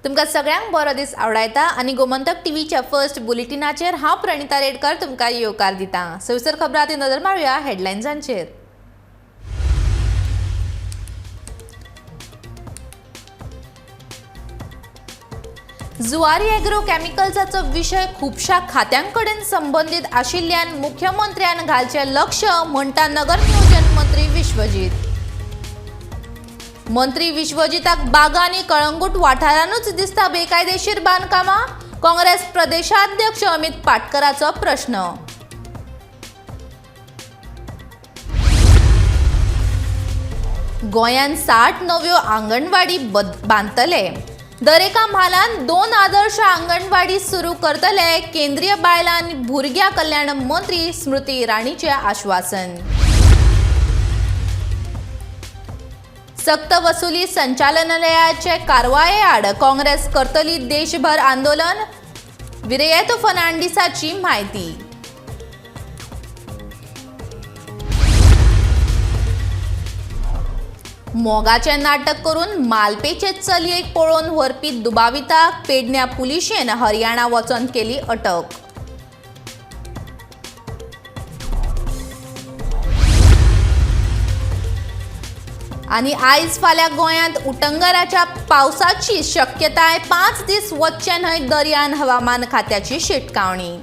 तुमकां सगळ्यांक बरो दीस आवडायता आनी गोमंतक टीव्हीच्या फर्स्ट बुलेटिनाचेर हांव प्रणिता रेडकर तुमकां येवकार दिता. सविस्तर खबरां आदी नदर मारुया हेडलायन्सांचेर. जुवारी एग्रो केमिकल्साचो विशय खुबश्या खात्यांकडेन संबंदीत आशिल्ल्यान मुख्यमंत्र्यान घालचें लक्ष म्हणटा नगर नियोजन मंत्री विश्वजीत. मंत्री विश्वजिताक बागा आनी कळंगूट वाठारानूच दिसता बेकायदेशीर बांदकामां. काँग्रेस प्रदेशाध्यक्ष अमित पाटकराचो प्रश्न. गोंयांत 60 नव्यो आंगणवाडी बांदतले. दरेका म्हालांत 2 आदर्श आंगणवाडी सुरू करतले. केंद्रीय बायलां आनी भुरग्यां कल्याण मंत्री स्मृती इराणीचें आश्वासन. सक्त वसुली संचालनालयाचे कारवाये आड काँग्रेस करतली देशभर आंदोलन. विरेयतो फर्नांडीसाची म्हायती. मोगाचें नाटक करून मालपेचे चलयेक पळोवन व्हरपी दुबाविताक पेडण्या पुलिशेन हरियाणा वचोन केली अटक. आनी आयज फाल्यां गोंयांत उटंगाराच्या पावसाची शक्यताय. 5 दीस वच्चें न्हय दर्यान हवामान खात्याची शिटकावणी.